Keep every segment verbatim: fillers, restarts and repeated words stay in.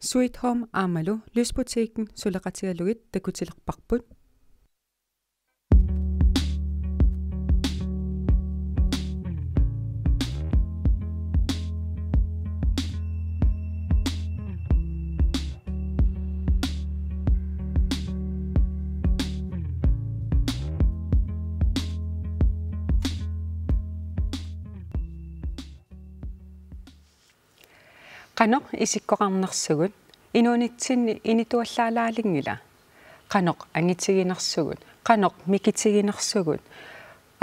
Sweet Home aammalu Lysbutikken suleqatigalugit takutilerparput. Qanoq isikkoqarnersugut, inuunitsinni inituallaalaalinngilat? Qanoq angitiginersugut, qanoq mikitiginersugut,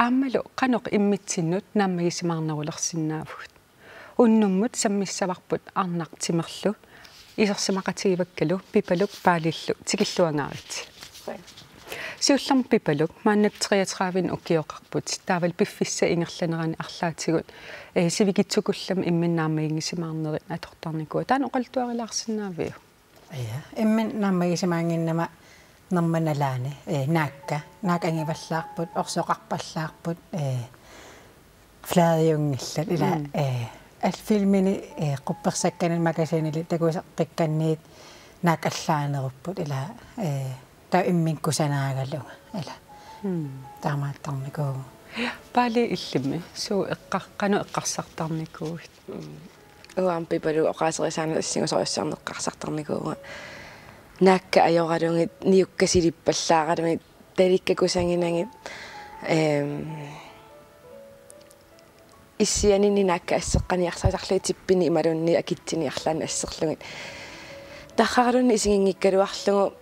aammalu qanoq immitsinnut naammagisimaarnerulersinnaavugut? Unnummut sammissavarput Arnaq Timerlu, isersimaqatigivakkalu Pipaluk Paalillu, tikilluangaaritsi. Siullermik Pipaluk, maannakkut treogtredive ukioqarput, taavalu piffissap ingerlanerani arlaatigut, eh, sivikitsukullammik imminut naammaginngisimaanerit atortarnikuuat. Taanna oqaluttuarilaarsinnaaviuk? Ja, imminut naammagisimaannginnama nerma nalaani, eh, naakka, naak angivallaarput, orsoqarpallaarput, eh, fladejunglillu ila, mm, eh, al filmini, eh, quppersakkanik magasinili takuseqqikkanniit naak allaanerupput ila, eh, taava imminut kusanaagalugu ila. Mm. Taamaattarnikuuvugut. Paali, illimmi suut eqqar-, qanoq eqqarsartarnikuuit? Mm. Uanga Pipaluk oqaaserisaanut assingusorujussuarnik eqqarsartarnikuuvunga. Naakka ajoralugit, niukka silippallaaralugit, talikka kusaginagit, ehm, issianinni naakka asseqqaniarsaritarlugit, tippini imaluunniit akitsiniarlaanni asserlugit. Tarraraluunniit isiginngikkaluarlugu,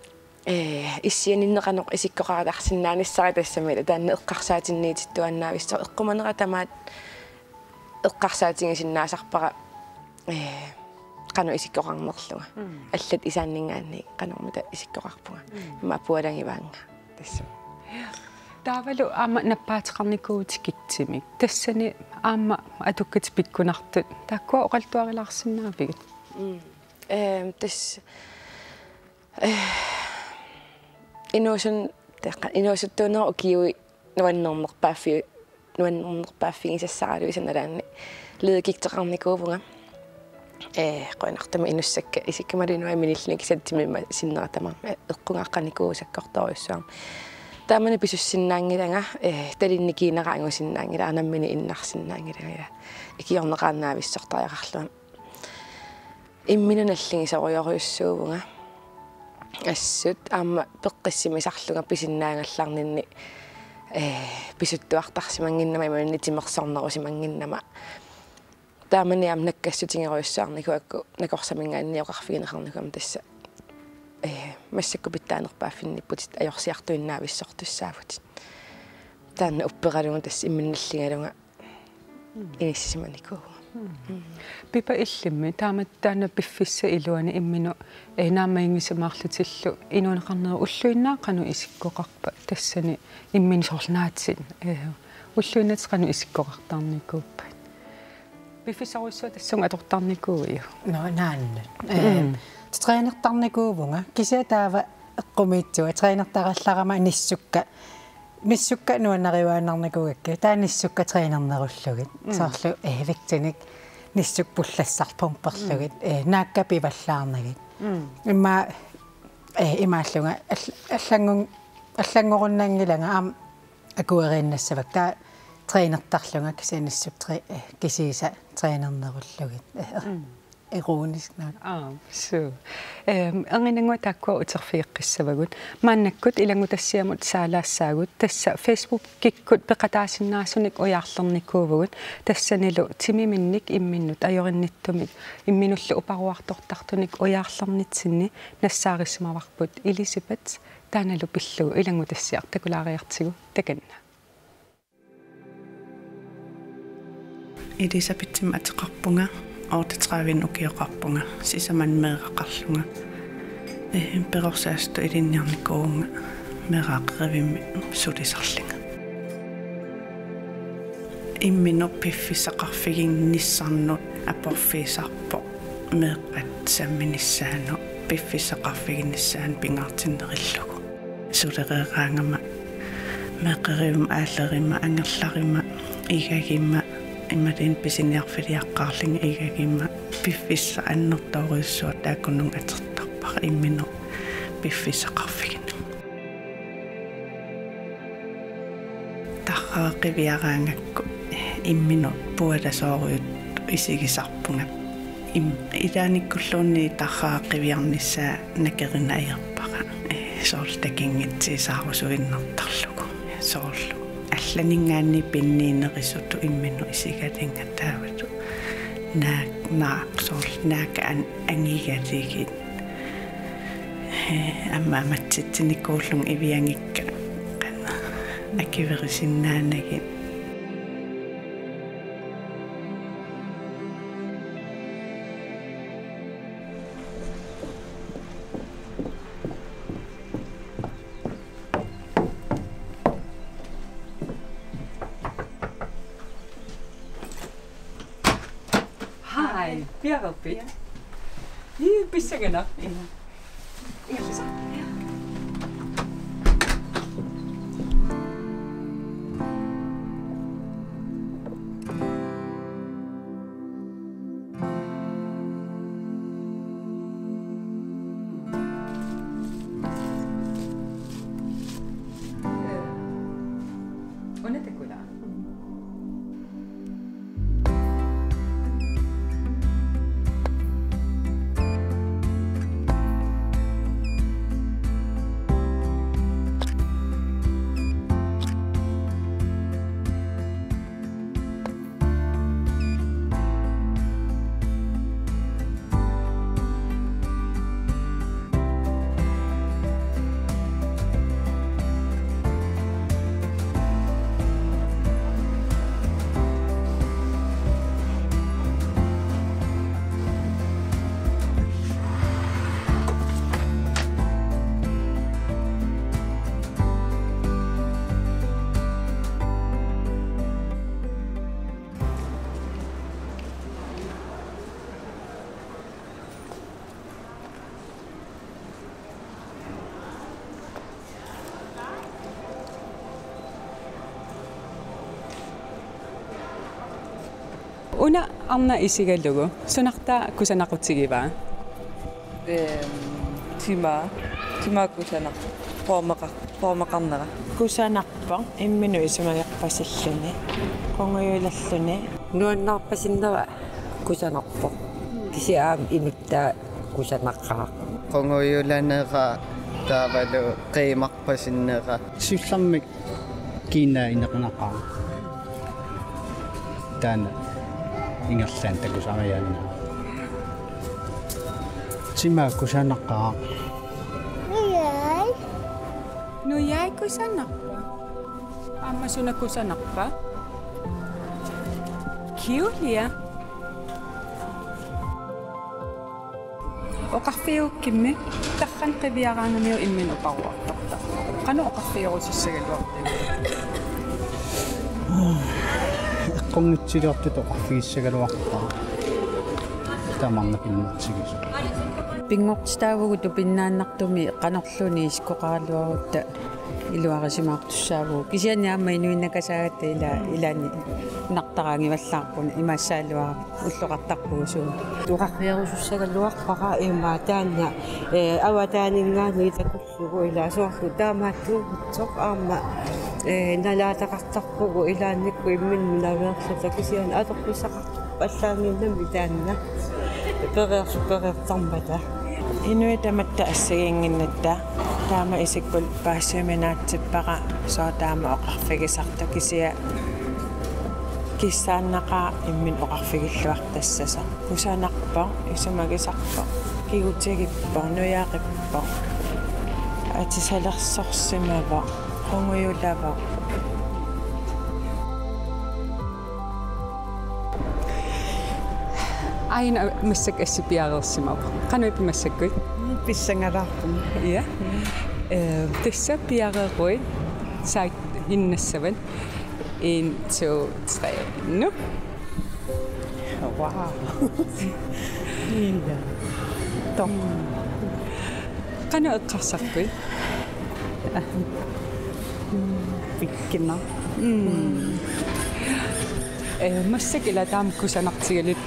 eh, issianinneq qanoq isikkoqartarsinnaanissara, tassami ila taanna eqqarsaatinniitittuaannaavissoq, eqqumanera tamaat eqqarsaatigisinnaasarpara, eh, qanoq isikkoqarnerlunga. Mm. Allat isaanninngaanniit qanormita isikkoqarpunga. Mm. Immaqa pualagivaannga tassa. Taavalu aamma nappaateqarnikuuvutit Gigtimik. Tassani aamma atukkatit pikkunartut. Taakkua oqaluttuarilaarsinnaavigit? Mm. Ehm, tassa, eh, inuusun-, teqa-, inuusuttuunerup ukiui nuannernerpaaffi-, nuannernerpaaffigisassaraluisa nalaanni ledegigteqarnikuuvunga. Eh, qujanartumik inussakka isikka imaluunniit minilluni, kisianni timimma sinnera tamarmi eqqugaaqqanikuuvoq sakkortoorujussuarmik. Taamani pisussinnaanngilanga, eh, talinnikiinera angusinnaanngilanga, nammineq innarsinnaanngilanga, ila ikiorneqaannaavissortariaqarlunga. Imminut nalligisorujorujussuuvunga. Assut aamma peqqissimisarlunga pisinnaagallarninni, eh, pisuttuartarsimannginnama imaluunniit timersornerusimannginnama. Taamani aamma nakkassutigerujussuarnikuugakku nakorsaminngaanneeqarfigineqarnikuugama tassa, eh, massakkut pitsaanerpaaffinniipputit ajorsiartuinnaavissortussaavutit. Taanna upperalugu tassa imminut nalligalunga inissisimanikuuvugut. Mm. Mm. Pipa, illimmi taamatut taanna piffissap iluani imminut, eh, naammaginngisimaallutillu inuuneqarnerit ulluinnarni qanoq isikkoqarpat, tassani imminut soorlu naatsini, eh, ulluinnarni qanoq isikkoqartarnikuuppat? Piffissarujussuaq tassunga atortarnikuuiuk? Nå, naannut. Eh, mm, trænertarnikuuvunga. Kisianni taava eqqumiitsuat, trænertarallarama nissukka, nissukka nuannariuaannarnikuugakkit, taava nissukka trænernerullugit. Mm. Soorlu, eh, vægtinik nissukka pullassarpumperlugit, mm, eh, naakka pivallaarnagit. Mm. Immaqa, eh, imaallunga all-, allanngun-, allanngorunnanngilanga aamma akueriinnassavakka, taava trænertarlunga kisianni nissukka træ-, eh, kisiisa trænernerullugit. Eh, mm. Ironisk nok. Aap, suu. Ehm, erniinnannguaq taakkua uterfigeqqissavagut. Maannakkut ilanngutassiamut saalaassaagut. Tassa Facebookikkut peqataasinnaasunik ujaarlernikuuvugut. Tassanilu timiminnik imminnut ajorinnittumik imminullu uparuartortartunik ujaarlernitsinni nassaarissimavarput Elisabeth, taannalu pillugu ilanngutassiaq takulaariartigu, takanna. Elisabethimik ateqarpunga, otteogtredive ukioqarpunga, sisamani meeraqarlunga. Eh, perorsaasutut ilinniarnikuuvunga meeraqerivimmi sulisarlunga. Imminut piffissaqarfiginnissannut aporfiusarpoq meeqqat samminissaannut piffissaqarfiginissaanut pingaartinnerillugu. Sulereeraangama meeqqerivimma aallerima, angerlarima, igagima, Imaluunniit pisiniarfiliaqqaarlunga igaguma piffissaq annertoorujussuaq taakkununnga atortarpara imminut piffissaqarfiginera. Tarrara qiviaraangakku imminut pualasoorujussuaq isigisarpunga. Im-, ilaanikkulluunniit tarrara qiviarnissaa nakerinneq ajorpara. Ee, soorlu takunngitsuusaarusuinnartarlugu. Soorlu allaninngaanniit pinniinerisutut imminut isigalunnga taavalu. Naak, naak, soorlu naak an-, angigalugit. Ee, aamma amatsitsinikuullunga iviangikka. Qanoq akuerisinnaanagit. Hej, piareerpit? Ja. Ii, pissanganaq. Ja. Ja, så. Ja. Una takula. Una arnaq isigalugu, sunartaa kusanaqutigivaa? Ehm, timaa, timaa kusanaq-, formeqa-, formeqarnera. Kusanarpoq, imminut isumagerpasilluni, qungujulalluni. Nuannaarpasinnera kusanarpoq. Kisianni aamma inuttaa kusanaqaaq. Qungujulanera taavalu qiimarpasinnera. Siullermik kiinaa inequnaqaaq. Taanna ingerlaannaq takusariaannaq. Timaa kusanaqaaq. Nujai. Nujai kusanarpa? Aamma suna kusanarpa? Julia. Oqarfigigukkimmi, tarrani qiviaraangamiuk imminut oqaruartortarpoq. Qanoq oqarfigerusussagaluarpiuk? Eqqunngitsiliortutut oqarfigissagaluarpara. Tamanna pinnertigisoq. Pinngortitaavugut tupinnaannartumik qanorluunniit isikkoqaraluarutta iluarisimaartussaavugut. Kisianni aamma inuinnakasaagatta ila-, ilaanni nartaraangivallaarput imaassagaluarutta ulloqartarpugut suut. Oqarfigerusussagaluarpara ima taanna, ee, avataaninngaanniit takullugu ila soorlu taamaattuugutsigu aamma, ee, nalaataqartarpugut ilaannikkut imminnut naveerluta kisianni atorfissaqar- allaannginnami taanna pereers-, pereersarmata. Inuit tamatta assigiinnginnatta taama isikkullu paasiuminaatsippara soorlu taama oqarfigisartoq kisianni kissaannaqaaq imminut oqarfigilluartassasoq. Kusanarpoq, isumagisarpoq, kigutigippoq, nujaqippoq, atisalersorsimavoq, qungujulavoq. Aajuna massakkut assut piareersimavoq. Qanoq ippa massakkut? Pissangalaarpunga. Ja. Ee, tassa piareeruit saat hinnassavat. En, to, tre, nu. Wow. Ja. Tom. Qanoq eqqarsarpit? Pikkunaq. Mm. Eh, massakkut ila taama kusanartigalutit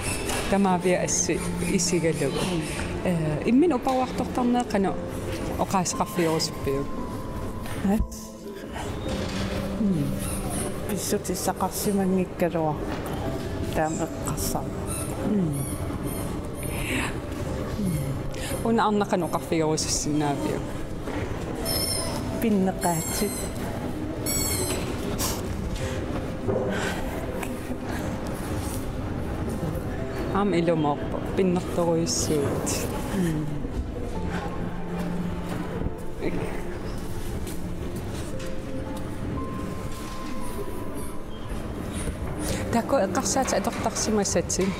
tamaviat assut isigalugu. Eh, imminut uparuartortarneq qanoq oqaaseqarfigerusuppiuk? Pissutissaqarsimanngikkaluarpoq taama eqqarsarneq. Una arnaq qanoq oqarfigerusussinnaaviuk? Pinneqaatit. Aamma ilumoorpoq, pinnertorujussuuvutit. Taakku eqqarsaatit atortarsimasatit.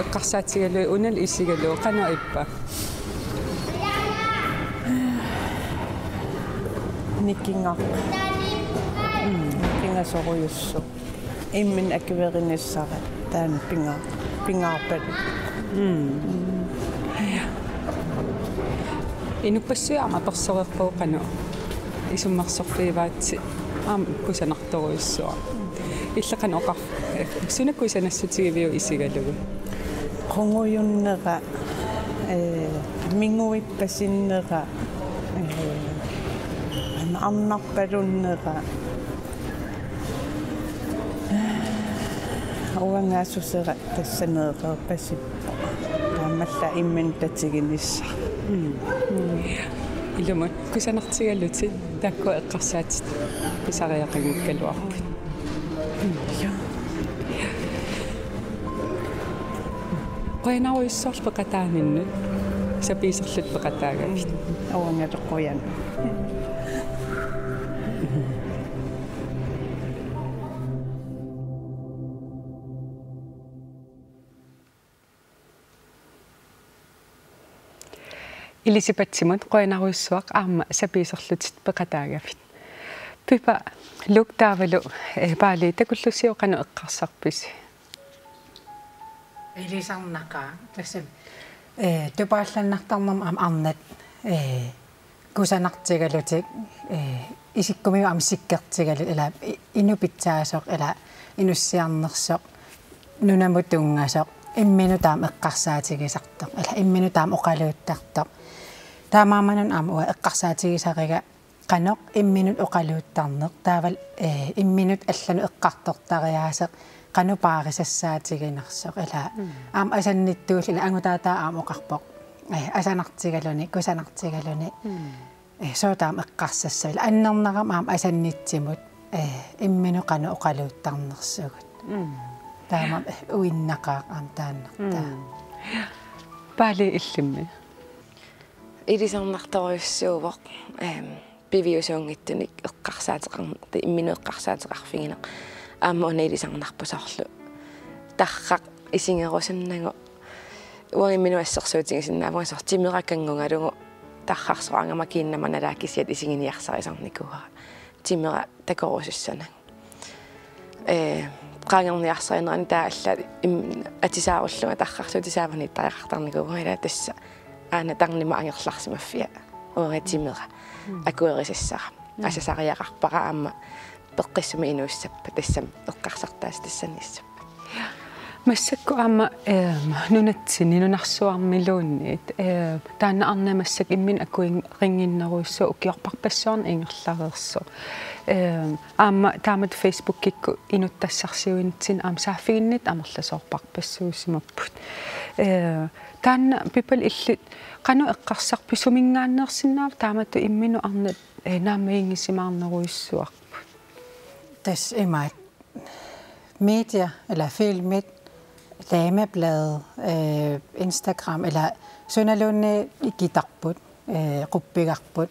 Eqqarsaatigalugu unalu isigalugu qanoq ippa? Nikinga-, mm, nikingasorujussuaq. Imminut akuerinissara taanna pinga-, pingaarpaluk. Mm. Inuppassuit aamma apersoreerpagut qanoq isummersorfigivaatsit aamma kusanartorujussuaq. Illit qanoq oqar-, suna kusanassutigiviuk isigalugu? Qungujunnera, eh, minguippasinnera, eh, arnarpalunnera. Uangaassusera tassa nereerpasippoq. Taamaallaat imminut tatiginissaq. Mm. Mm. Ilumut kusanartigalutit taakku eqqarsaatit pisariaqanngikkaluarput. Mm. Qujanarujussuaq peqataaninnut, sapiiserlutit peqataagavit. Uangalu qujan. Elisabethimut qujanarujussuaq aamma sapiiserlutit peqataagavit. Pipaluk taavalu, eh, Paali takullusi qanoq eqqarsarpisi? Ilisarnaqaaq. Tassami, eh, tupaallannartarnermi aamma arnat, eh, kusanartigalutik, eh, isikkumigut aamma sikkertigalutik, ila i-, inuk pitsaasoq, ila inussiarnersoq, nunamut tunngasoq, imminut taama eqqarsaatigisartoq, ila imminut taama oqaluuttartoq. Taamaammanuna aamma uanga eqqarsaatigisariga qanoq imminut oqaluuttarneq, taavalu, eh, imminut allanut eqqartortariaaseq, qanoq paarisassaatiginarsoq, ila, mm, aamma asannittuulli, ila angutaataa aamma oqarpoq, eh, asanartigaluni, kusanartigaluni, mm, eh, sooq taama eqqarsassavat, ila annernarami aamma asannitsimut, eh, imminut qanoq oqaluuttarnersugut. Mm. Taamaammat, eh, uinnaqaaq aamma taannartaa. Mm. Paali illimmi? Ilisarnartorujussuuvoq, ehm, piviusuunngitsunik eqqarsaateqar-, imminut eqqarsaateqarfigineq. Aamma una ilisarnarpoq soorlu tarraq isigerusunnagu. Uanga imminut assersuutigisinnaavunga soorlu timera kanngungalugu tarrarsoraangama kiinnama nalaat kisiat isiginiarsarisarnikuuara. Timera takorusussanagu. Eh, qaangerniarsarinerani taava allaat im-, atisaarullunga tarrarsuup tisaavaniittariaqartarnikuuvunga, ila tassa aana tarnima angerlarsimaffia uanga timera, mm, akuerisassara. Mm. Asasariaqarpara aamma peqqissumik inuussappat, tassami eqqarsartaaseq tassannissappat. Massakkut aamma, ehm, nunatsinni nunarsuarmiluunniit, ehm, taanna arnat massakkut imminut akuerinnginnerujussuaq ukiorpassuarni ingerlareersoq. Ehm, aamma taamatut Facebookikkut inuttassarsiuinitsinni aamma saaffiginnittut amerlasoorpassuusimapput. Ehm, taanna Pipaluk illit qanoq eqqarsarpisi, suminngaanneersinnaava taamatut imminut arnat, eh, naammaginngissimaarnerujussuarput? Tassa imaat. Media, ila filmit, dameblade, eh, Instagram, ila sunaluunniit ikitarput, eh, quppigarput,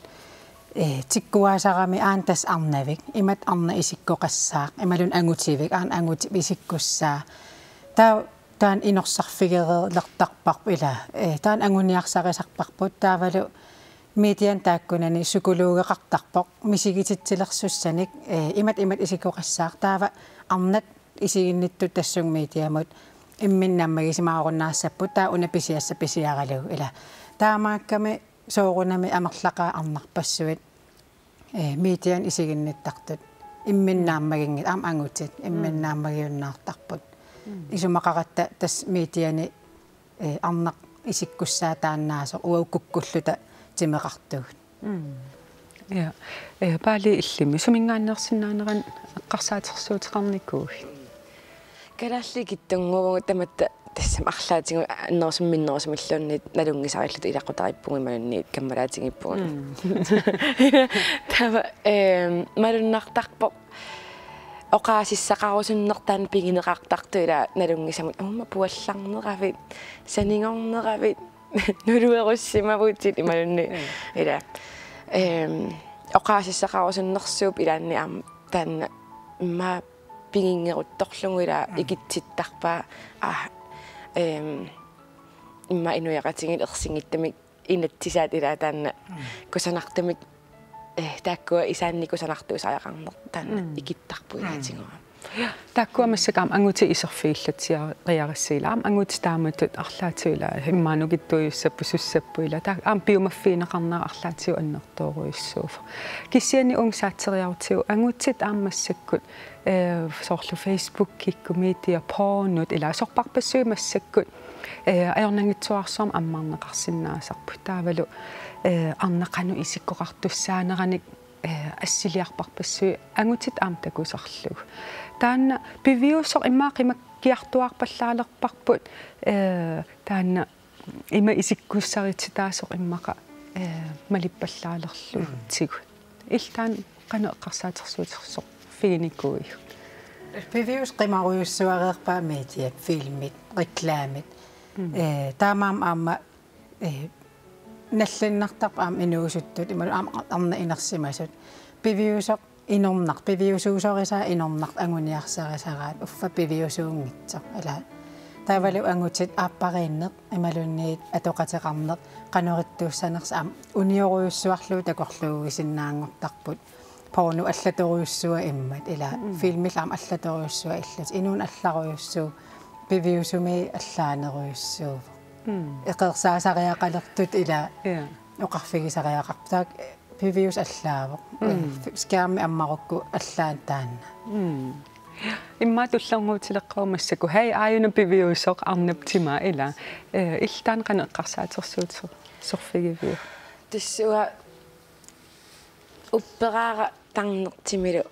eh, tikkuaasarami aana tassa arnavik, imatut arnaq isikkoqassaaq, imaluunniit angutivik, aana angutip isikkussaa. Taava taanna inorsarfigereertarparput ila, eh, taanna anguniarsarisarparput, taavalu mediani taakkunani psykologeqartarpoq misigititsilersussanik, eh, imatut imatut isikkoqassaaq, taava arnat isiginnittut tassunga mediamut imminut naammagisimaarunnaassappat, taava una pisiassaq pisiaralugu ila. Taamaakkami soorunami amerlaqaat arnarpassuit, eh, mediani isiginnittartut. imminnaammaginngit aamma angutit imminnaammagiunnaartarput. Isumaqaratta tassa mediani, eh, arnaq isikkussaataannaasoq uagukkukkulluta timeqartugut. Ja, eh, Paali, illimmi suminngaanneersinnaaneranut eqqarsaatersuuteqarnikuuit? Kalaallit ikittunnguuvugut tamatta tassami arlaatigut annerusumik minnerusumilluunniit nalunngisarillugit ilaqutariippugut imaluunniit kammalaatigiippugut. Taava, ehm, malunnartarpoq oqaasissaqarusunneq taanna pigineqartartoq ila nalunngisamut aamma puallarneravit, sanigorneravit, nuluerussimavutit imaluunniit ila. Ehm, oqaasissaqarusunnersuup ilaanni aamma taanna immaqa piginngeruttorlugu ila ikitsittarpaa, ah, ehm, immaqa inuiaqatigiit ersinngitsumik inatsisaat ila taanna kusanartumik, eh, taakkua isaanni kusanartuusariaqarneq taanna ikittarput ilaatigut. Taakkua massakkut aamma angutit iserfigillatsiariarassi ila aamma angutit taamatut arlaatigut ila immaqa nukittuujussapput sussapput ila taakku aamma piumaffigineqarnera arlaatigut annertoorujussuuvoq. Kisianni uunga saatseriarutigu angutit aamma massakkut, eh, soorlu Facebookikkut, media, pornut ila sorpassuit massakkut, eh, ajornanngitsuararsuarmik ammarneqarsinnaasarput. Taavalu, eh, arnaq qanoq isikkoqartussaaneranik, eh, assiliarpassuit angutit aamma takusarlugu. Taanna piviusoq immaqa qimakkiartuaarpallaalerparput, eh, taanna ima isikkussarititaasoq immaqa, eh, malippallaalerlugu tigut. Illit taanna qanoq eqqarsaatersuutersorfiginikuuiuk? Piviusoq qimarujussuareerpaa mediat, filmit, reklamit. Eh, taamaammat aamma, eh, nallinnartarpoq aamma inuusuttut, imaluunniit aamma arnat inersimasut. Piviusoq inornaq, piviusuusorisaa inornaq anguniarsarisaraat, uffa piviusuunngitsoq. Ila taavalu angutit aappariinneq, imaluunniit atoqateqarneq, qanorittuussanersoq aamma uniorujussuarlugu takorluuisinnaanngortarput. Porno allatorujussuaq immat, ila filmillu aamma allatorujussuaq illutik. Inuuneq allarujussuuvoq, piviusumi allaanerujussuuvoq. Eqeersaasariaqalertut ila oqarfigisariaqarput. Taakku piviusoq allaavoq. Skærmi ammarukku allaat taanna. Immaqa tullinnguutileqqaarmat massakkut. Hej, aajuna piviusoq arnap timaa ila. Eh, illit taanna qanoq eqqarsaatersuuterfigiviuk? Tassa uanga upperaara tarneq timilu,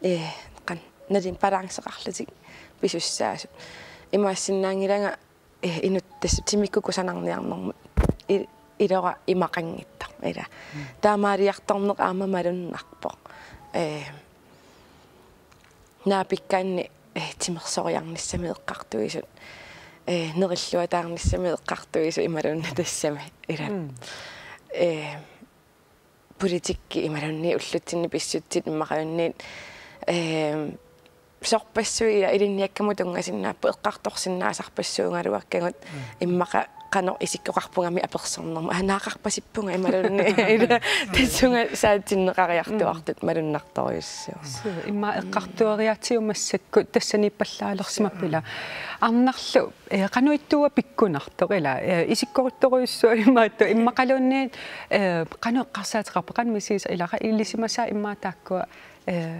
eh, qanoq, naluneq balanceqarlutik pisussaasut. Imaassinnaanngilanga, eh, inuk tassa timikkut kusanarniarnermut i-, ilora imaqanngitsoq ila. Taamaaliartorneq aamma malunnarpoq. Eh, naapikkaanni, eh, timersoriarnissamik eqqartuisut. Eh, nerilluataarnissamik eqqartuisut imaluunniit tassami ila. Eh, politikki imaluunniit ullutsinni pissutsit imaluunniit, eh, sorpassuit ila ilinniakkamut tunngasinnaapput eqqartorsinnaasarpassuugaluakkagut immaqa qanoq isikkoqarpungalu apersornermut anaaqarpasippunga imaluunniit ila tassunga saatsinneqariartuartut malunnartorujussuuvoq. Suu, immaqa eqqartueriaatsigut massakkut tassaniippallaalersimapput ila. Arnarlu, eh, qanoq ittuua pikkunartoq ila, eh, isikkorissorujussuaq imaattoq immaqaluunniit, eh, qanoq eqqarsaateqarpa qanoq misigisat ila ilisimasaat immaqa taakkua, eh,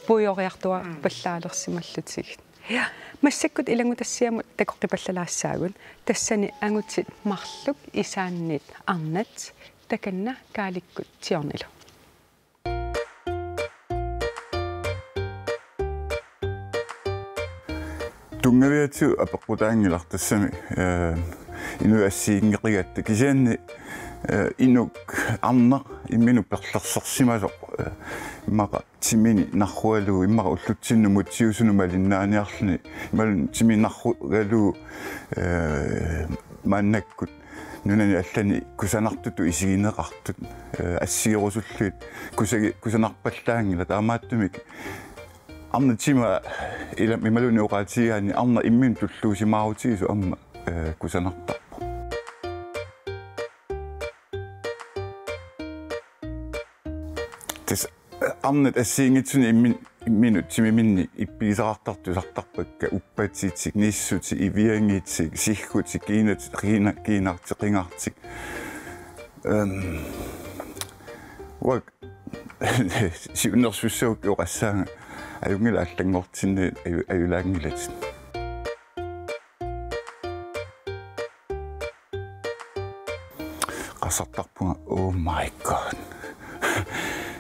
puigoriartuarpallaalersimallutigit. Ja, massakkut ilanngutassiamut takoqqipallalaassaagut. Tassani angutit marluk isaanniit arnat takanna Kaalikkut Tiornilu. Tunngaviatigut apeqqutaanngilaq tassami, eh, inuit assigiinngeqigatta kisianni, eh, inuk arnaq imminut perlersersimasoq, eh, immaqa timini narrugalugu immaqa ullutsinnut mutsiusunut malinnaaniarluni imaluunniit timini narrugalugu, eh, maannakkut nunani allani kusanartutut isigineqartut, eh, assigerusullugit kusagi-, kusanarpallaanngilaq taamaattumik arnat timaat ila imaluunniit oqaatigigaanni arnaq imminut tulluusimaarutigisoq aamma, eh, kusanartarpoq. Tassa arnat assigiinngitsunik immin-, imminut timiminnik ippigisaqartartut tusartarpakka uppatitik, nissutik, iviangitik, siggutik, kiinatik, kiina-, kiinartik, qingartik. Ehm, uanga siunnersussagukku oqassaanga ajunngilaq allanngortinni aju-, ajulaanngilatit. Qasartarpunga, oh my god.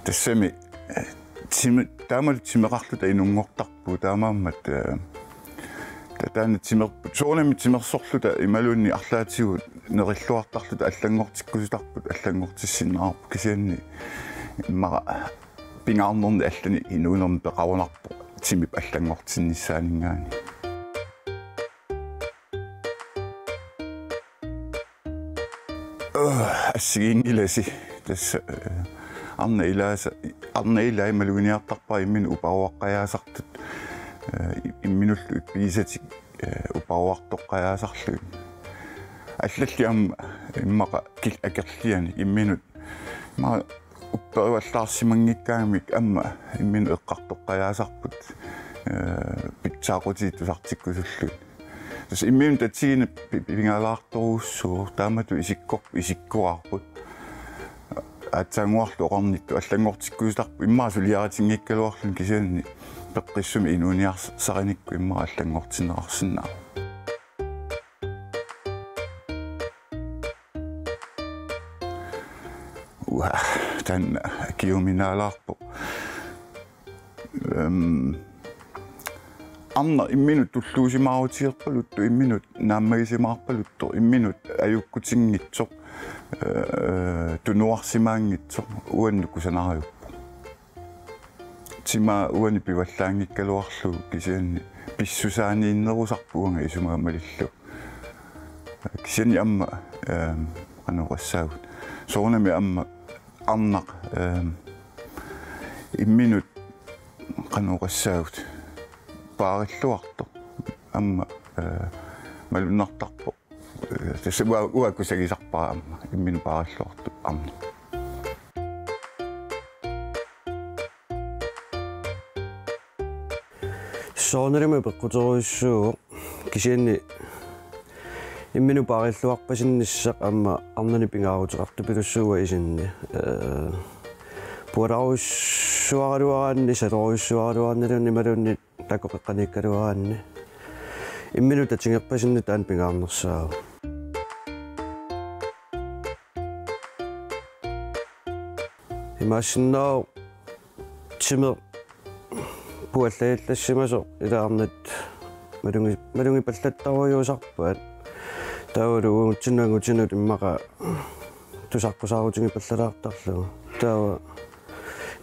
Tassami, eh, timi-, taamalu timeqarluta inunngortarpugut taamaammat, eh, ta-, taanna timer-, soorunami timersorluta imaluunniit arlaatigut nerilluartarluta allanngortikkusutarput, allanngortissinnaavarput kisianni immaqa pingaarnerni allanik inuunermi peqarunarpoq timip allanngortinnissaaninngaanniit. Øh, assigiinngilasi tassa, øh, arnat ilaasa, arnat ilaat maluginiartarpara imminut uparuaqqajaasartut, øh, imminullu ippigisatik, øh, uparuartoqqajaasarlugit. Allalli aamma immaqa kil-, akerlianik imminut. Immaqa upperivallaarsimanngikkaangamik aamma imminut eqqartoqqajaasarput, øh, pitsaaqutigiit tusartikkusullugit. Tassa imminut tatiginit pi-, pi-, pingalaartorujussuuvoq, taamatut isikkor-, isikkoqarput. Aatsaannguarlu oqarnittut allanngortikkusutarput immaqa suliaritinngikkaluarluni kisianni peqqissumik inuuniarsarinikku immaqa allanngortinneqarsinnaavoq. Uha, taanna akiuminaalaarpoq. Øhm, arnaq imminut tulluusimaarutigerpaluttoq, imminut naammagisimaarpaluttoq, imminut ajukkutinngitsoq, øh, tunuarsimaanngitsoq, uannut kusanarujuppoq. Timaa uani pivallaanngikkaluarlugu kisianni pissusaaniinnerusarpoq uanga isumaga malillugu. Kisianni aamma, øhm, qanoq oqassaagut. Soorunami aamma arnaq, øhm, imminut qanoq oqassaagut. Paarilluartoq. Aamma, øh, malunnartarpoq. Øh, tassa uanga, uanga kusagisarpara aamma. Imminut paarilluartoq arnaq. Soorunalimi peqquterujussuuvoq kisianni imminut paarilluarpasinnissaq aamma arnani pingaaruteqartupilussuuvoq isinni. Øh, pualarujussuaraluaraanni, salorujussuaraluaraanni imaluunniit takoqeqqaniikkaluaraanni. Imminut tatigerpasinnit taanna pingaarnersaavoq. Imaassinnaavoq timeq puallajallassimasoq ilaarnat malungi-, malugipallattarujuusarpaat. Taavalu uagutsinnut angutinut immaqa tusaqqusaarutigipallaartarlugu. Taava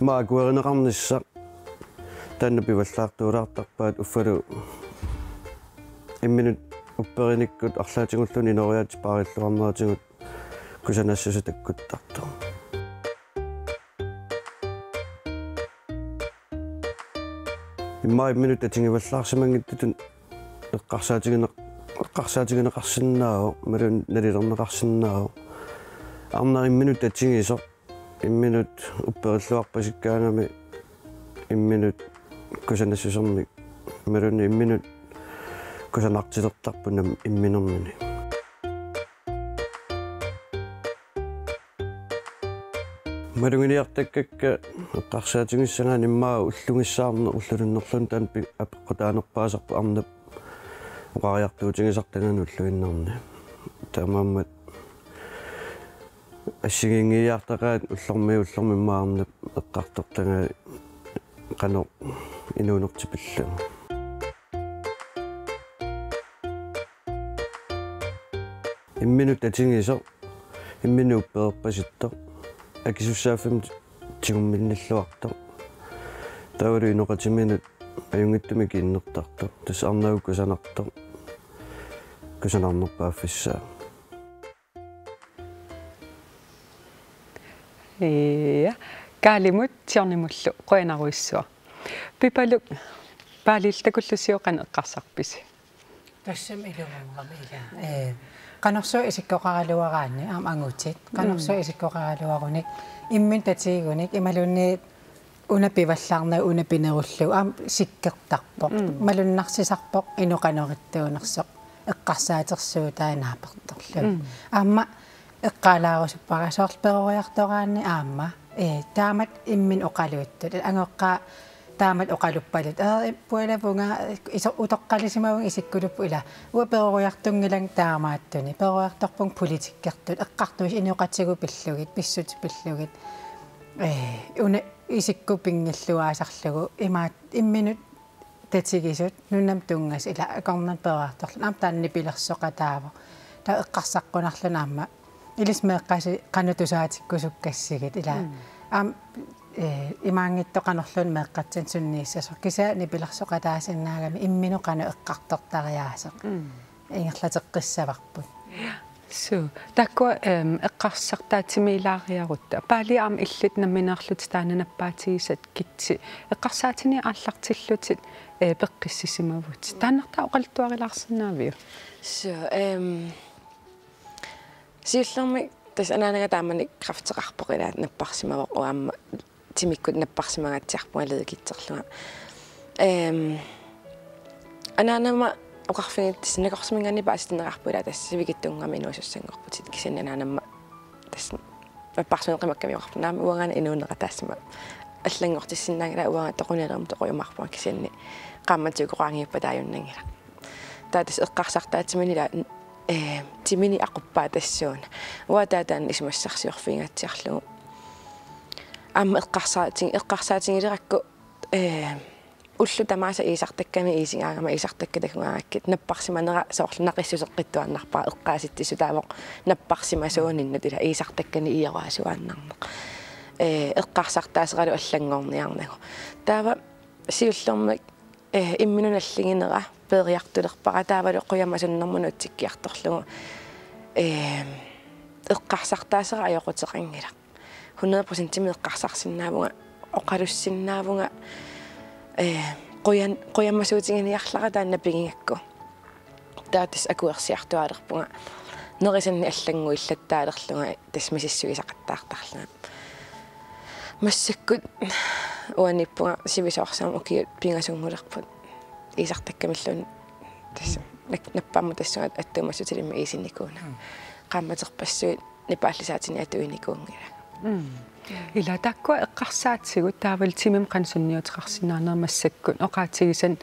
immaqa akuerineqarnissaq taanna pivallaartuulaartarpaat uffalu imminut upperinikkut arlaatigulluunniit inooriaatsip paarilluarneratigut kusanassuseq takkuttartoq. Immaqa imminut tatigivallaarsimanngitsutut eqqarsaatigineq-, eqqarsaatigineqarsinnaavoq, imaluunniit nalilerneqarsinnaavoq. Arnaq imminut tatigisoq, imminut upperilluarpasikkaangami, imminut kusanassusermik, imaluunniit imminut kusanartilertarpoq nam-, imminermini. Maluginiartakkakka eqqarsaatigissagaanni immaqa ullugissaarneq ullunullu taanna pi-, apeqqutaanerpaasarpoq arnap oqariartuutigisartagaani ulluinnarni. Taamaammat assigiinngiiaartaqaat ullormiit ullormut immaqa arnap eqqartortagai qanoq inuunertipillugu. Imminut tatigisoq, imminut upperpasittoq, akisussaaffimmut tigumminnilluartoq. Taavalu inoqatiminut ajunngitsumik kiinnertartoq. Tassa arnavut kusanartoq. Kusanarnerpaaffissaa. Ja. Kaalimut Tiornimullu qujanarujussuaq. Pipaluk Paalillu takullusi qanoq eqqarsarpisi? Tassami ilumoorami ila. Ee, qanorsuaq isikkoqaraluaraanni aamma angutit. Qanorsuaq Mm. isikkoqaraluarunik imminut tatiigunik imaluunniit una pivallaarnagu una pinerullugu aamma sikkertarpoq. Mm. Malunnarsisarpoq inuk qanoq ittuunersoq eqqarsaatersuutai naapertorlugu. Mm. Aamma eqqaalaarusuppara soorlu peroriartoraanni aamma Ee, taamatut imminut oqaluuttut. Angoqqaat taamatut oqaluppaluttugut. Ee, pualavunga iso-, utoqqalisimavunga isikkulupput ilaa. Uanga peroriartunngilanga taamaattunik. Peroriartorpunga politikkertut. Eqqartuussat inooqatigut pillugit, pissutsit pillugit. Ee, una isikkut pinngilluaasarlugu. Imaattoq imminut tatigisut, nunamut tunngasut ilaa akornanni peroriartorluni. Aamma taanna nipilersoqataavoq. Taava eqqarsaqqunarluni aamma. Ilissi meeqqasi qanoq tusaatikkusukkassigit ilaa. Mm. Aamma, ee, imaanngitsoq qanorluunniit meeqqatsinnik sunniissasoq. Kisianni nipilersoqataasinnaagami imminut qanoq eqqartortariaaseq. Mm. Ingerlateqqissavarput. Suu. Taakkua, ehm, eqqarsartaatsimiilaariarutta. Paali aamma illit nammineerlutit taanna nappaatigisat kitsi. Eqqarsaatinik aallartillutit, eh, peqqissisimavutit. Taannartaa oqaluttuarilaarsinnaaviuk? Suu, ehm, siullermik tassa anaanaga taamani kræfteqarpoq ilaa napparsimavoq uanga aamma timikkut napparsimangaatsiarpunga leddegigitserlunga. Ehm, anaanama oqarfiginngilara tassa nakorsaminngaanniit paasitinneqarpoq ilaa tassa sivikitsunnguamik inuusussanngorputit kisianni anaanama tassa napparsimaneq qimakkamiuk oqarpoq naamik uangaana inuunera taassuma allanngortissinnaanngilanga uanga toqunalerummik toqujumaarpunga kisianni qaammatit uku qaangiuppata aajunnanngilaq. Taava tassa eqqarsartaatsiminik ilaa, eh, timini aquppaat tassuuna. Uanga taava taanna isumassarsiorfigingaatsiarlugu. Aamma eqqarsaati-, eqqarsaatigilerakku, eh, ullut tamaasa iisartakkanik iisigaangama iisartakkat takugaangakkit napparsimanera soorlu naqissuseqqittuaannarpara eqqaasitsissutaavoq napparsimasuuninnut ilaa iisartakkanik iiorasuaannarneq. Eh, eqqarsartaaseralu allanngorniarnagu. Taava siullermik, eh, imminut nalliginera peeriartulerpara taavalu qujamasunnermut nuutsikkiartorlugu, eh, eqqarsartaasera ajoquteqanngilaq. Hundrede procentimik eqqarsarsinnaavunga, oqalussinnaavunga, eh, qujan-, qujamasuutiginiarlara taanna pigigakku. Taava tassa akuersiartuaalerpunga nerisannik allannguillattaalerlunga tassa misissuisaqattaartarlunga. Massakkut uaniippunga sivisoorsuarmik ukiut pingasunngulerput iisartakkamilluunniit tassa nak-, nappaammut tassunga attuumassutilimmik iisinikuuna. Mm. Qaammaterpassuit nipaallisaatinik atuinikuunngilanga. Mm. Ilaa taakkua eqqarsaatigut taavalu timimik qanoq sunniuteqarsinnaanerit massakkut oqaatigisanni,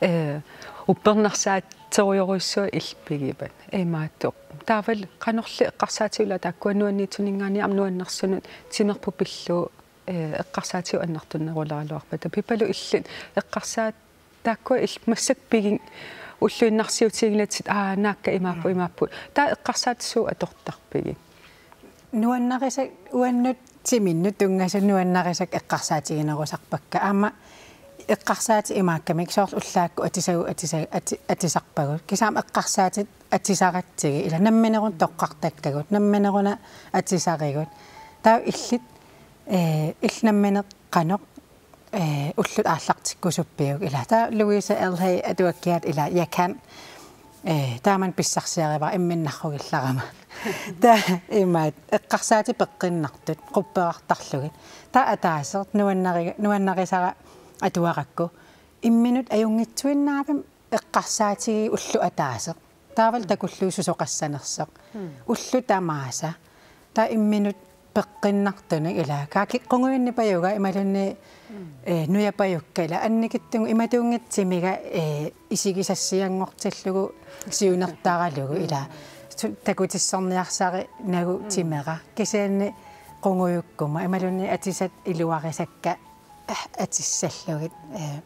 eh, uppernarsaatsorujussuaq illit pigivat. Imaattoq. Taavalu qanorli eqqarsaatigut ilaa taakkua nuanniitsuninngaanniit aamma nuannersunut timerput pillugu, eh, eqqarsaatigut annertuneruleraluarpata. Pipaluk illit eqqarsaat taakkua illit massakkut pigit ulluinnarsiutigilatit aa naakka imaappoq, mm, imaappoq. Taava eqqarsaatit suut atortarpigit? Nuannarisa-, uannut timinnut tunngasut nuannarisakka eqqarsaatiginerusarpakka. Aamma eqqarsaatit imaakkamik soorlu ullaakkut atisagut atisa-, ati-, atisarpagut. Kisianni aamma eqqarsaatit atisaratsigit. Ilaa namminerunik toqqartakkagut, namminerunik atisarigut. Taava illit, eh, illit nammineq qanoq eh, ullut aallartikkusuppiuk ilaa. Taava Louise Elhay atuakkiat ilaa Jeg kan. Eh, taamani pissarsiarivara imminut narrugillarama. Taava imaattoq eqqarsaatit peqqinnartut, qupperartarlugit. Taava ataaseq nuannari-, nuannarisara atuarakku. Imminut ajunngitsuinnaavimmi eqqarsaatigigigut ulloq ataaseq. Taavalu takullugu susoqassanersoq. Mm. Ullut tamaasa. Taava imminut peqqinnartunik ilaa. Kaaki qungujunnipajuga imaluunniit, mm, eh, nujapajukka ilaa. Annikitsunnguit imatuunngitsoq timiga, eh, isigisassianngortillugu siunertaralugu ilaa. Su-, takutissorniarsarinagu, mm, timera. Kisianni qungujukkuma imaluunniit atisat iluarisakka, eh, atissallugit. Eh,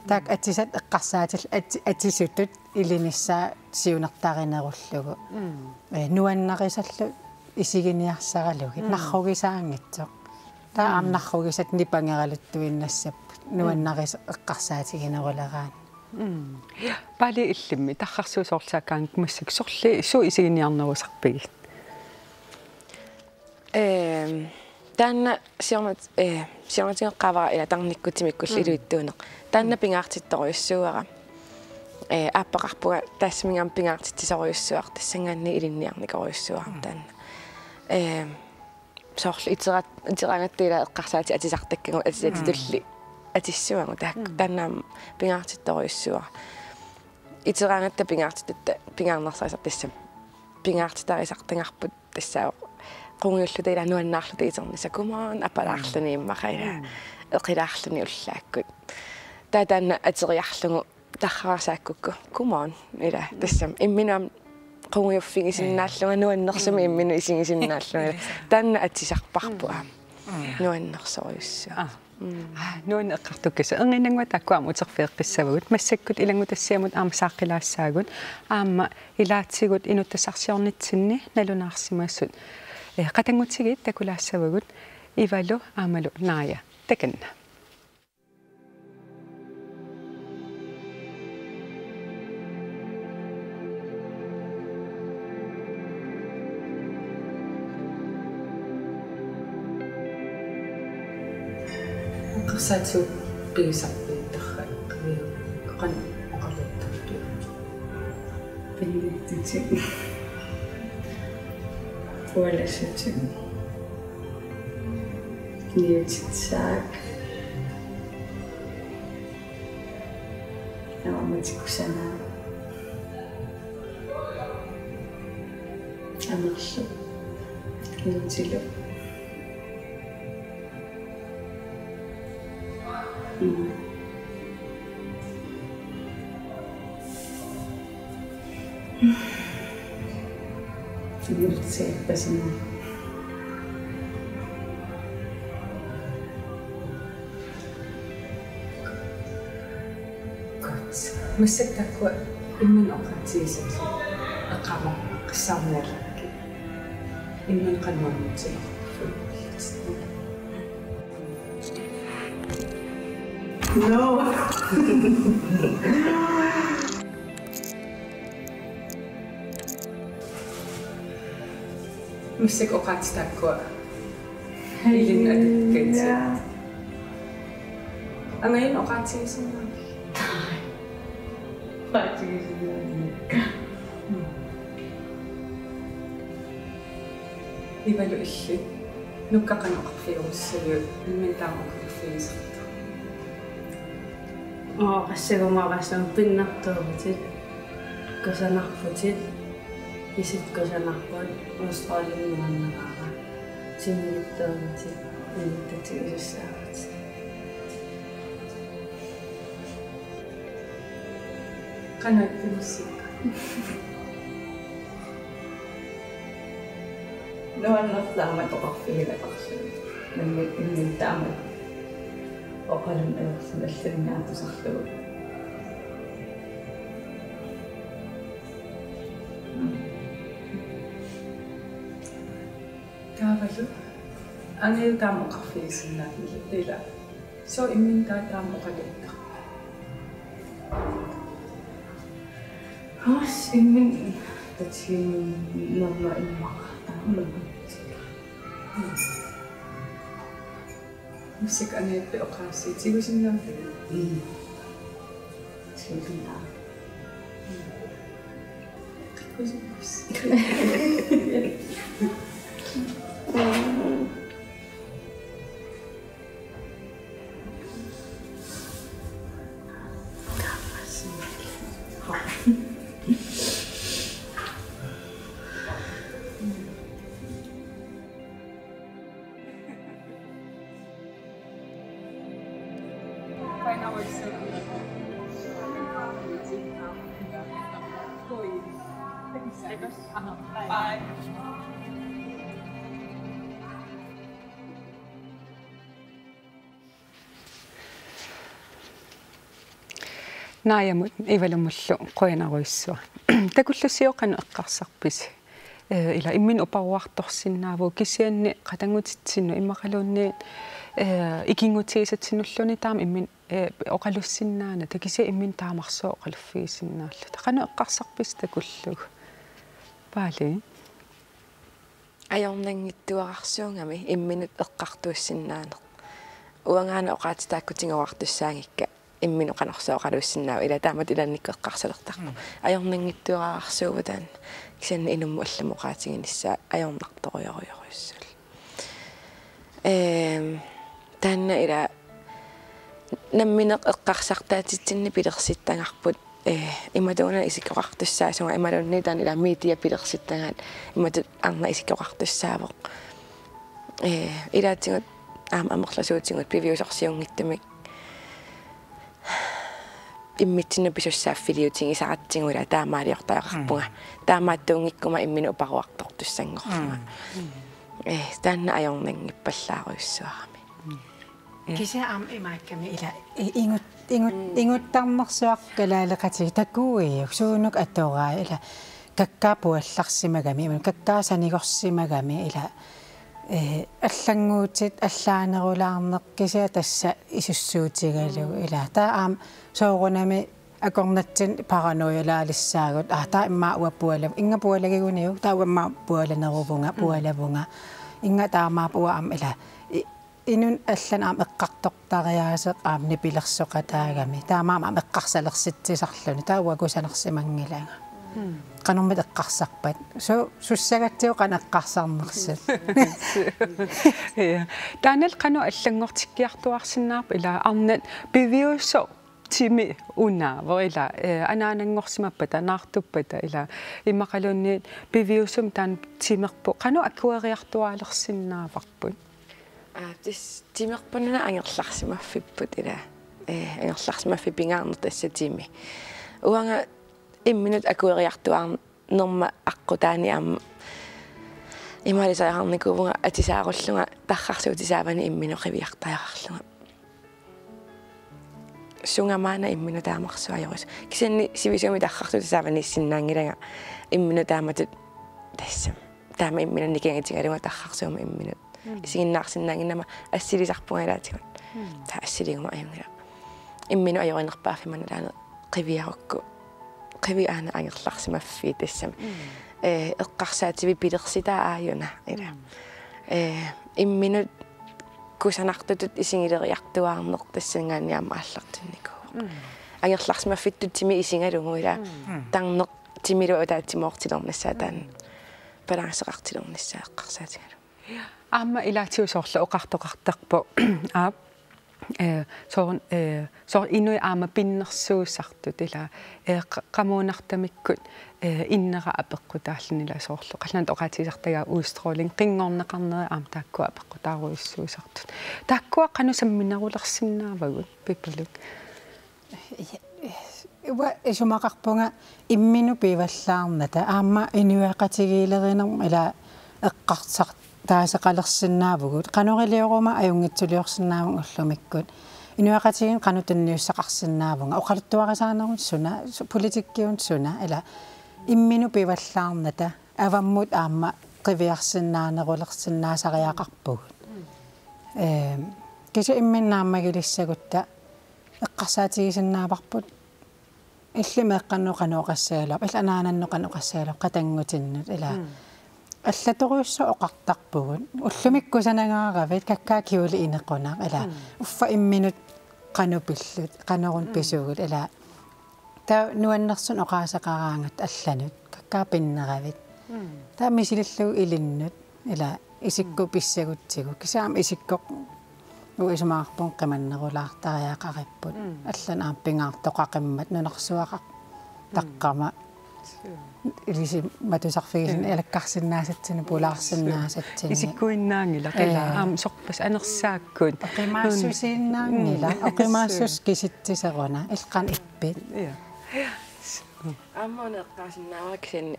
taakku atisat eqqarsaatillit ati-, atisutut ilinissaat siunertarinerullugu. Mm. Eh, nuannarisallu isiginiarsaralugit. Mm. Narrugisaanngitsoq. Taava aamma, mm, narrugisat nipangeraluttuinnassapput. Mm. Nuannarisat eqqarsaatigineruleraanni. Mm. Paali illimmi, tarrarsuut soorlu saakkaangakkit massakkut sorliit suut isiginiarnerusarpigit? Ehm, taanna siornat-, eh, siornatigeqqaavara ilaa tarnikkut timikkullu, mm, iluitsuuneq. Taanna, mm, pingaartittorujussuuara. Eh, aappaqarpunga taassuma aamma pingaartitsisorujussuuara tassanngaanniit ilinniarnikorujussuuara, mm, taanna. Ehm, soorlu iterat-, iteraangatta ilaa eqqarsaatit atisartakkagut atisatitulli, mm, atissuagut taakku. Mm. Taanna aamma pingaartittorujussuuara. Iteraangatta pingaartitatta pingaarnersarisartassam. Pingaartitarisartagarput tassaavoq Qungujulluni ila nuannaarluta iternissaa, come on, apalaarluni immaqa ila. Mm. Eqilaarluni ullaakkut. Taava taanna ateriarlugu tarrara saakkukku, come on, ila. Tassami imminut aamma qungujuffigisinnaallunga nuannersumik imminut isigisinnaallunga ila. Taanna atisarparput aamma. Mm. Nuannersorujussuaq. Aa. Mm. Aa, nuanneq eqqartukkasoq. Erniinnannguaq taakku aamma uterfigeqqissavagut. Massakkut ilanngutassiamut aamma saaqqilaassaagut. Aamma ilaatigut inuttassarsiornitsinni nalunaarsimasut, eh, qatanngutigiit takulaassavagut. Ivalu aammalu Naaja. Takanna. Eqqarsaatigut pigisarput tarra qiviu qanoq oqaluttarpit? Pinngitsutit. Ualassutit. Niutissaat. Aammatik kusanaq. Amerluk. Inutiluk. Mm. Inutiluk pasinaa. Godt. Massakkut taakkua imminut oqaatigisat eqqaamaqassaarniallakkit. Imminut qanoq nuannersutit. No. Massakkut oqaatsit taakkua. Hej. Ilinnut atukkatit. Ja. Angajulleq oqaatigisinnaaviuk? Oqaatigisinnaaviuk? Ivalu illit. Nuka qanoq oqarfigerussaviuk, imminut taama oqarfigisartoq? Oqassagumaarassaaq pinnartuuvutit, kusanarputit, isit kusanarput, Australiami nuannaraara, timigittuuvutit, inuttatigisussaavatit. Qanoq ittumussuk? Nuannertaama oqarfigilaarluni. Nammineq imminut taama oqalunneq ajorluni allaninngaanniit tusarlugu. Taavalu angajulleq taama oqarfigisinnaaviuk ila? Sooq imminut taama oqaluttarpa? Aas, imminut tatiginninnerma immaqa taama. Massakkut angajulleq oqaasii tigusinnaaviuk? Mm. Tigusinnaa. Naajamut Ivalumullu qujanarujussuaq. Takullussiuk qanoq eqqarsarpisi? Eh, ila imminut uparuartorsinnaavugut kisianni qatanngutitsinnut immaqaluunniit, eh, ikinngutigisatsinnulluunniit taama imminut, eh, oqalussinnaanata kisianni imminut taamarsuaq oqaluffigisinnaalluta. Qanoq eqqarsarpisi takullugu? Paali? Ajornanngitsuararsuugami imminut eqqartuussinnaaneq. Uangaana oqaatsit taakku tiguartussaanngikka imminut qanorsuaq oqaluussinnaava, ila taamatut ilaannikkut eqqarsalertarpoq. Mm. Ajornanngitsuararsuuvoq taanna. Kisianni inummut allamut oqaatiginissaa ajornartorujorujorujussuullu. Ehm, taanna ila nammineq eqqarsartaatitsinni pilersittagarput Ee, imatut una isikkoqartussaasunga imaluunniit taanna ila media pilersittagaat imatut arnaq isikkoqartussaavoq. Ee, ilaatigut aamma amerlasuutigut piviusorsiunngitsumik immitsinnut pisussaaffiliutigisaratsigu ila taamaaliortariaqarpunga. Mm. Taamaattuunngikkuma imminut uparuartortussanngorlunga. Mm. Ee, taanna ajornanngippallaarujussuarami. Mm. Ja. Kisianni aamma imaakkami ila i-, ingut-, ingut-, mm, inguttarnersuaq kalaaleqatigiit takuiuk suunuk atoraa ila kakkaak puallarsimagami, kakkaak sanigorsimagami ila, ee, allannguutit allaanerulaarneq kisianni tassa isussuutigalugu. Mm. Ila. Taava aamma soorunami akornatsinni paranoialaalissaagut. Aa, taava immaqa uanga puala-, inga pualagiguniuk, taava uanga immaqa pualaneruvunga, mm, pualavunga. Inga taamaappoq uanga aamma ila. I-, inunnik allannik aamma eqqartortariaaseq aamma nipilersoqataagami. Taamaammat aamma eqqarsalersitsisarluni. Taava uanga kusanarsimanngilanga. Mm. Qanormita eqqarsarpat? Su-, sussagatsigu qanoq eqqarsarnersut. Ja. Taanna qanoq allanngortikkiartuaarsinnaarpa ila arnat piviusoq timi unaavoq ila, ee, anaananngorsimappata, naartuppata ila immaqaluunniit piviusumik taanna timerput qanoq akueriartuaalersinnaavarput? Aa, tassa timerput una angerlarsimaffipput ila. Ee, angerlarsimaffiup pingaarnertaa tassa timi. Uanga imminut akueriartuaarnerma aqqutaani aamma imaalisariaqarnikuuvunga atisaarullunga tarrarsuutissaavani imminut qiviartariaqarlunga. Sunga maanna imminut taamarsuaq ajorisut. Kisianni sivisuumik tarrarsuutissaavaniissinnaanngilanga imminut taamatut tassami. Taama imminut nikangatigalunga tarrarsuummi imminut. Mm. Isiginnaarsinnaannginnama assilisarpunga ilaatigut. Mm. Taava assiliguma ajunngilaq. Imminut ajorinerpaaffimmannut taanna qiviarukku. Qiviaana angerlarsimaffiit tassami. Mm. Ee, eqqarsaativik pilersitaa aajuna ila. Mm. Ee, imminut kusanartutut isigileriartuaarneq tassanngaanniit aamma aallartinnikuuvoq. Mm. Angerlarsimaffittut timi isigalugu ila. Mm. Tarneq timilu ataatsimoortilernissaa taanna. Mm. Balanceqartilernissaa eqqarsaatigalugu. Aamma ilaatigut soorlu oqartoqartarpoq. Aap. Ee, soorlu, ee, soorlu inuit aamma pinnersuusartut ila, ee, qa-, qamuunartamikkut, ee, innera apeqqutaalluni ila soorlu. Qallunaatut oqaatigisartagaat udstråling, qinngorneqarneri aamma taakkua apeqqutaarujussuusartut. Taakkua qanoq samminerulersinnaavagut, Pipaluk? Uanga isumaqarpunga imminut pivallaarnata aamma inuiaqatigiilerinermut ila eqqarsartaaseqalersinnaavugut. Qanoq ilioruma ajunngitsuliorsinnaavugut ullumikkut. Inuiaqatigiinni qanoq tunniussaqarsinnaavunga. Oqaluttuarisaanermut suna, su-, politikkiunut suna, ila imminut pivallaarnata avammut aamma qiviarsinnaanerulersinnaasariaqarpugut. Ee, kisianni imminut naammagilissagutta eqqarsaatigisinnaavarput illit meeqqannut qanoq oqassagaluarpat, illit anaanannut qanoq oqassagaluarpat, qatanngutinnut ila. Mm. Allatorujussuaq oqartarpugut. Ullumikkut kusanangaaravit, kakkaak kjole inequnaq ila. Mm. Uffa imminut qanoq pillutit, qanoruna, mm, pisugut ila. Taava nuannersunik oqaaseqaraangatta allanut, kakkaak pinneravit. Mm. Taava misilillugu ilinnut, ila isikkoq, mm, pissagutsigu. Kisianni aamma isikkoq uanga isumaqarpunga qimannerulaartariaqaripput. Mm. Allanut aamma pingaartoqaqimmat nunarsuaq, mm, taqqama. Suu. Ilisimatusarfigisinnaasat, mm, ilakkarsinnaasatsinnik, pulaarsinnaasatsinnik. Isikkuinnaanngilaq, ila, ee, aamma sorpassuit anersaakkut. Oqimaassusiinnaanngilaq, mm, oqimaassuseq kisitsiseruna, illit qanoq ippit. Ja. Aamma una eqqaasinnaavara kisianni,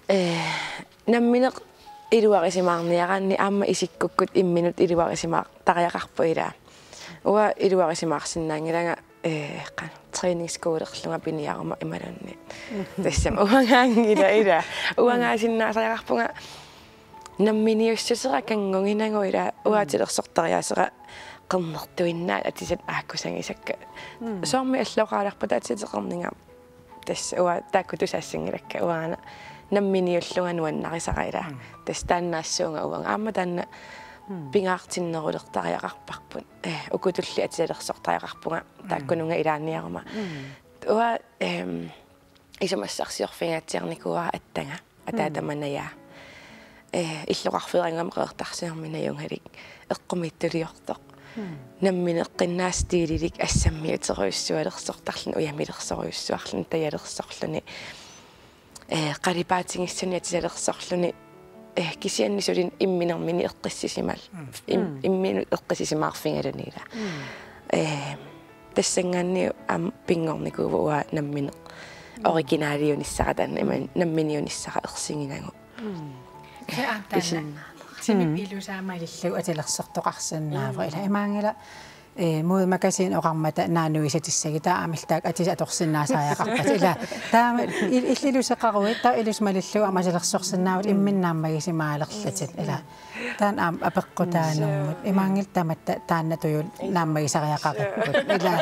ee, nammineq iluarisimaarniaraanni aamma isikkukkut imminut iluarisimaartariaqarpoq ila. Uanga iluarisimaarsinnaanngilanga, ee, qanoq, træningsskolerlunga piniaruma imaluunniit. Tassami uangaanngilaq ila. Uangaasinnaasariaqarpunga namminiussusera kanngunnginagu ila, mm, uanga atilersortariaasera qernertuinnaat atisat aakkusagisakka. Mm. Soormi alloqaalerpata atiteqarninga. Tassa uanga taakku tusaassanngilakka, uanga namminiullunga nuannarisara ila. Mm. Tassa taannaassuunga uanga. Aamma taanna, mm, pingaartinnerulertariaqarparput. Ee, ukutulli atisalersortariaqarpunga, mm, taakkununnga ilaanniaruma. Mm. Uanga, em, isumassarsiorfigaatsiarnikuuara attaga. Ataatama, mm, najaa. Ee, illoqarfeerannguamik Qeqertarsuarmi najugalik eqqumiitsuliortoq. Nammineq eqqinnaasut stiililik assammiuterujussualersortarluni, ujamilersorujussuarluni, tajalersorluni, ee, qalipaatigissani atisalersorluni, ee, kisianni suli imminermini eqqissisimal-, im-, imminut eqqissisimaarfigaluni ila. Ee, tassanngaanniit aamma pinngornikuuvoq uanga nammineq originaliunissara, taanna ima namminiunissara ersiginagu. Kisianni taanna. Isinnaanera. Timip ilusaa malillugu atilersortoqarsinnaavoq. Ila imaanngilaq, ee, modemagasin oqarmata naanuisatissagit taava aamma illit taakku atisat atorsinnaasariaqarpatit. Ila taama il-, illit iluseqaruit, taava ilusi malillugu aamma atilersorsinnaavutit imminut naammagisimaalerlutit. Ila taanna aamma apeqqutaanermut. Imaanngilaq tamatta taanna tujuul naammagisariaqarukkit. Ila.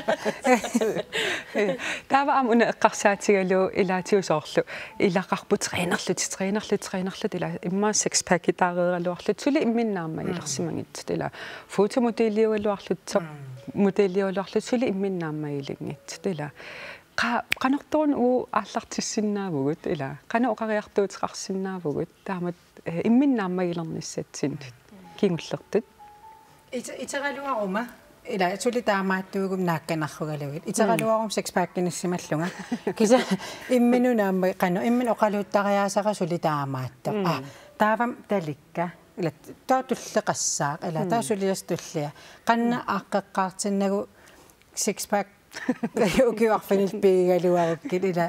Taava aamma una eqqarsaatigalugu ilaatigut soorlu ilaqarput trænerlutit, trænerlutit, trænerlutit, ila immaqa sixpackitaareeraluarlutit, suli imminut naammagilersimanngitsut, ila fotomodeliugaluarlutit, topmodeliugaluarlutit, suli imminut naammagilinngitsut, ila. Qa-, qanortoq una aallartissinnaavugut, ila. Qanoq oqariartuuteqarsinnaavugut, taamatut, ee, imminut naammagilernissatsinnut kingullertut. Ite-, iteraluaruma, ila, suli taamaattuuguma naakkanarrugalugit. Iteraluaruma sixpackinissimallugu. Kisianni imminut naamma-, qanoq, imminut oqaluuttariaasara suli taamaattoq. Aa, taavami talikka. Ila, taava tulleqassaaq. Ila, taava suliassaq tullia. Qanoq aaqqeqqaartinnagu sixpack ukioq arfineq-pingasoq pigigaluarukkit, ila.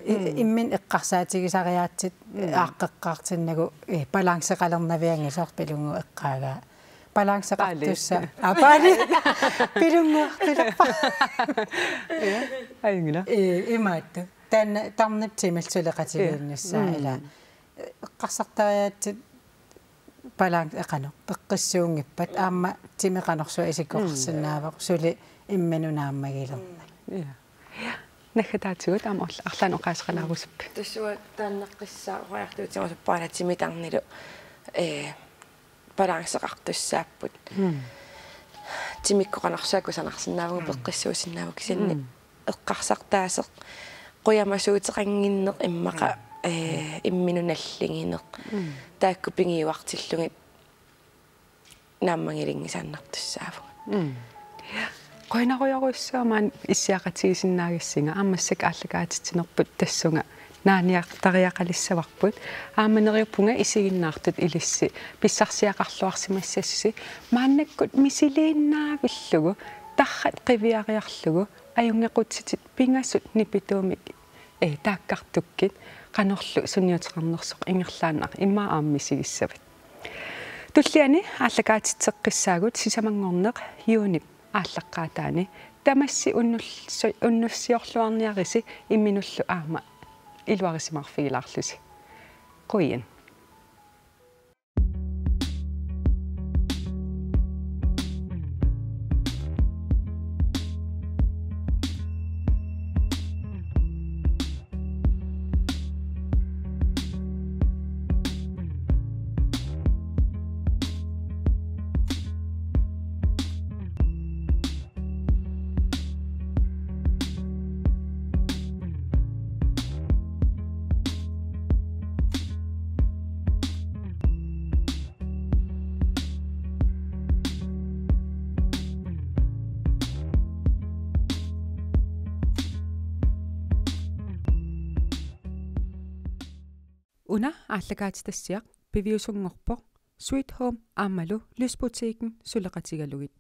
I-, imminut eqqarsaatigisariaatsit aaqqeqqaartinnagu, ee, balanceqalernavianngitsoq, pilunnguuvoq eqqaagaa. Balanceqartussaq. Paali. Aa, paali. Pilunnguartulerpa. Ajunngilaq. Ee, imaattoq. Taanna tarnip timillu suleqatigiinnissaa, ila. Eqqarsartariaatsit balance, ee, qanoq, peqqissuunngippat, aamma timi qanorsuaq isikkoqarsinnaavoq, suli imminut naammagilerneq. Ja. Naggataatigut aamma arl-, arlaannik oqaaseqalaarusuppit? Tassa uanga taannaqqissaaq oqariartuutigerusuppara, ila, timi tarnilu, ee, balanceqartussaapput. Timikkut qanorsuaq kusanarsinnaavugut, peqqissuusinnaavugut, kisianni eqqarsartaaseq qujamasuuteqannginneq immaqa, ee, imminut nalligineq. Taakku pigiuartillugit naammagilinngisaannartussaavugut. Qujanarujorujussuaq maani issiaqatigiinnaagassinga, aamma massakkut aallakaatitsinerput tassunga naaniartariaqalissavarput. Aamma neriuppunga isiginnaartut ilissi pissarsiaqarluarsimassasusi, maannakkut misiliinnaavillugu, tarrat qiviariarlugu, ajunngequtitit pingasut nipituumik, ee, taakkartukkit, qanorlu sunniuteqarnersoq ingerlaannaq immaqa aamma misigissavat. Tulliani aallakaatitseqqissaagut sisamanngorneq juunip aallaqqaataani. Tamassi unnullu-, unnussiorluarniarisi imminullu aamma iluarisimaarfigilaarlusi. Qujan. Una aallakaatitassiaq piviusunngorpoq Sweet Home aammalu Lysbutikken suleqatigalugit.